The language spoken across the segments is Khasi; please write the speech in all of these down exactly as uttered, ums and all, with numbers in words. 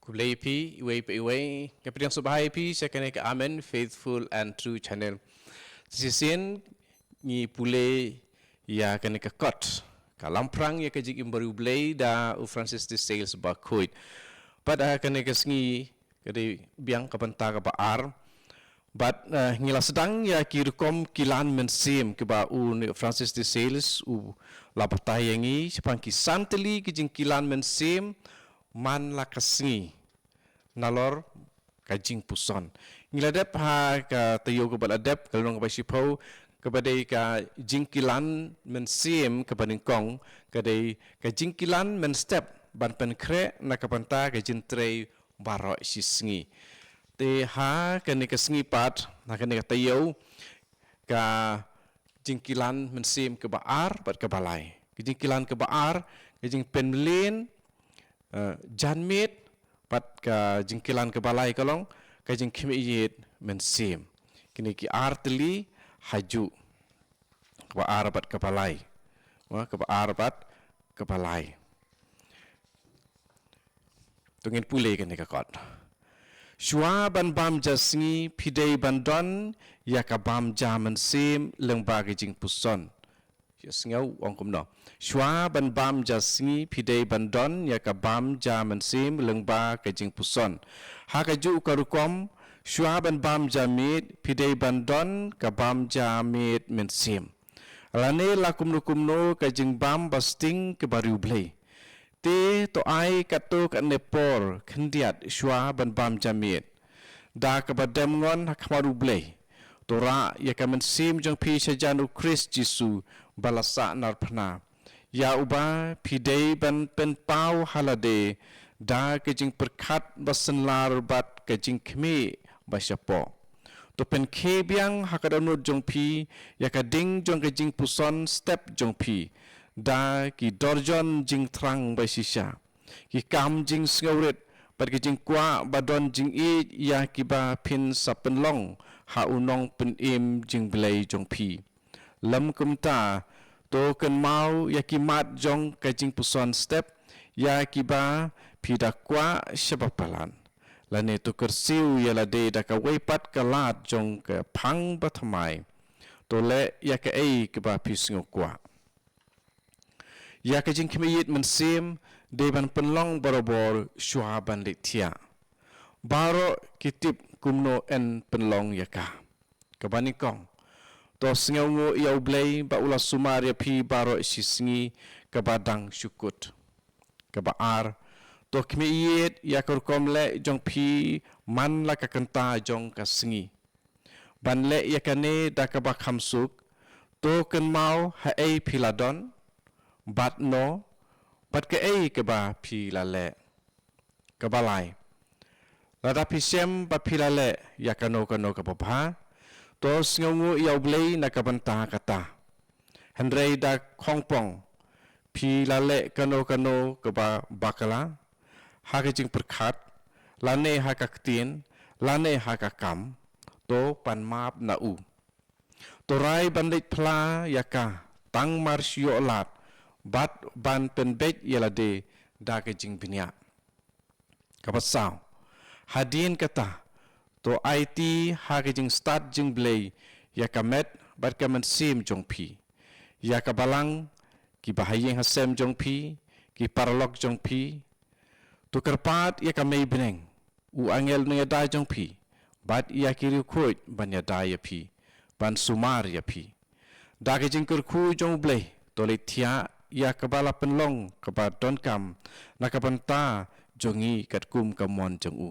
Khublei phi, iwei pa iwei. Nga pdiang sngewbha ïa phi sha kane ka Amen Faithful and True Channel. Shisien ngi pule ïa kane ka kot, ka Lamphrang ïa ka Jingim Bariewblei da u Francis de Sales Bakhuid. Bad ha kane ka sngi ka dei biang ka bynta kaba ar. Bad eh, ngi la sdang ïa ki rukom kilan mynsiem kiba u Francis de Sales u la batai ïa ngi shaphang ki san tylli ki jingkilan mynsiem man la ka sngi nalor ka jingpuson. Ngi la dep ha ka taïew kaba la dep, ka lynnong kaba shiphew, kaba dei ka jingkilan mynsiem kaba nyngkong, ka dei ka jingkilan mynstep ban pynkhreh na ka bynta ka jingtrei baroh shi sngi. Te ha kane ka sngi pat, ha kane ka taïew, ka jingkilan mynsiem kaba ar bad kaba lai. Ka jingkilan kaba ar, ka jingpynmlien eh, janmiet, bad ka jingkilan kaba lai ka long ka jingkhmih ïit mynsiem. Kine ki ar tylli ha juh, kaba ar bad kaba lai. Wa, kaba ar bad kaba lai. To ngin pule kane ka kot. Shuwa ban bam ja sngi phi dei ban don ïa ka bam ja mynsiem lyngba ka jingpuson. Ïa, sngew ong kumno. Shuwa ban bam ja sngi phi dei ban don ïa ka bam ja mynsiem lyngba ka jingpuson. Ha ka juh ka rukom, shuwa ban bam ja miet phi dei ban don ka bam ja miet mynsiem. Lane la kumno kumno ka jingbam ba sting kaba riewblei. Te to ai katto katne por khyndiat shuwa ban bam ja miet da kaba dem ngon ha khmat U Blei. To rah ïa ka mynsiem jong phi shajan U Khrist Jisu ba la sahnarphna, ïa uba phi dei ban pynpaw ha lade da ka jingpyrkhat ba synlar bad ka jingkhmih ba shapoh. To pynkhie biang ha ka dohnud jong phi ïa ka ding jong ka jingpuson step jong phi da ki dorjon jingthrang ba shisha, ki kam jingsngewrit bad ki jingkwah ba don jingïeit ïa kiba phin sa pynlong ha u nongpynim jingblei jong phi. Lym kumta, to kynmaw ïa ki mat jong ka jingpuson step ïa kiba phi da kwah sha ba palat. Lane to kyrsiew ïa lade da kawei pat ka lad jong ka phang ba thymmai. To leh ïa kaei kaba phi sngew kwah. Ïa ka jingkhmih ïit mynsiem dei ban pynlong barabor shuwa ban leit thiah. Baroh ki tip kumno yn pynlong ïa ka. Kaba nyngkong, to sngewnguh ïa U Blei ba u la sumar ïa phi baroh shi sngi kaba dang shu kut. Kaba ar, to khmih ïit ïa ka rukom leh jong phi man la ka kynta jong ka sngi. Ban leh ïa kane da kaba kham suk, to kynmaw haei phi la don, bad no, bad kaei kaba phi la leh. Kaba lai, lada phi shem ba phi la leh ïa kano kano kaba bha, to sngewnguh ïa U Blei na ka bynta kata. Hynrei da khongpong phi la leh kano kano kaba bakla, ha ka jingpyrkhat, lane ha ka ktien, lane ha ka kam, to pan map na u. To rai ban leit phla ïa ka tang mar shu ïoh lad, bad ban pynbeit ïa lade da ka jingbniah. Kaba saw, hadien kata, to aiti ha ka jingstad jingblei ïa ka met bad ka mynsiem jong phi, ïa ka balang, kiba ha ïing ha sem jong phi, ki paralok jong phi. To kyrpad ïa ka mei bneng, u angel nongïada jong phi, bad ïa ki riewkhuid ban ïada ïa phi, ban sumar ïa phi. Da ka jingkyrkhu jong U Blei, to leit thiah ïa kaba la pynlong kaba donkam na ka bynta jong ngi katkum ka mon jong u.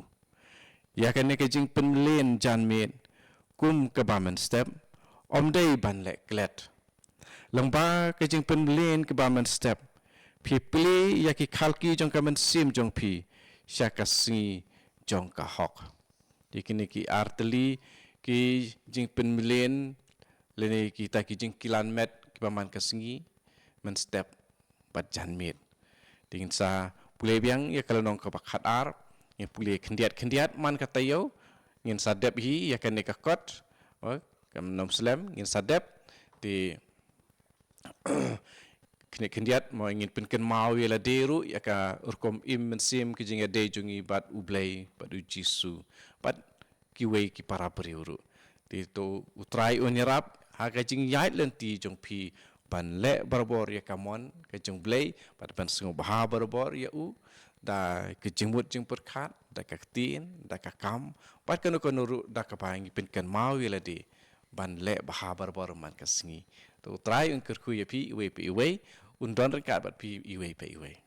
Ïa kane ka jingpynmlien janmiet kum kaba mynstep, ym dei ban leh klet. Lyngba ka jingpynmlien kaba mynstep, phi plie ïa ki khalki jong ka mynsiem jong phi sha ka sngi jong ka hok. Te kine ki ar tylli ki jingpynmlien lane kita ki jingkilan met kiba man ka sngi, mynstep bad janmiet. Te ngin sa pule biang ïa ka lynnong kaba khatar, ngin pule khyndiat khyndiat man ka taïew, ngin sa dep hi ïa kane ka kot, oh, kam nym slem, ngin sa dep, te khyndiat khyndiat mo ngin pynkynmaw ïa lade ruh ïa ka rukom im mynsiem ka jingïadei jong ngi bad U Blei bad U Jisu bad kiwei ki para briew ruh. Te to U Trai un ïarap ha ka jingïaid lynti jong phi ban leh barabor ïa ka mon ka jong U Blei bad ban sngewbha barabor ïa u da ka jingmut jingpyrkhat, da ka ktien, da ka kam bad kano kano ruh da kaba ngi pynkynmaw ïa lade ban leh bha barabor man ka sngi. To U Trai un kyrkhu ïa phi iwei pa iwei, un don ryngkat bad phi iwei pa iwei.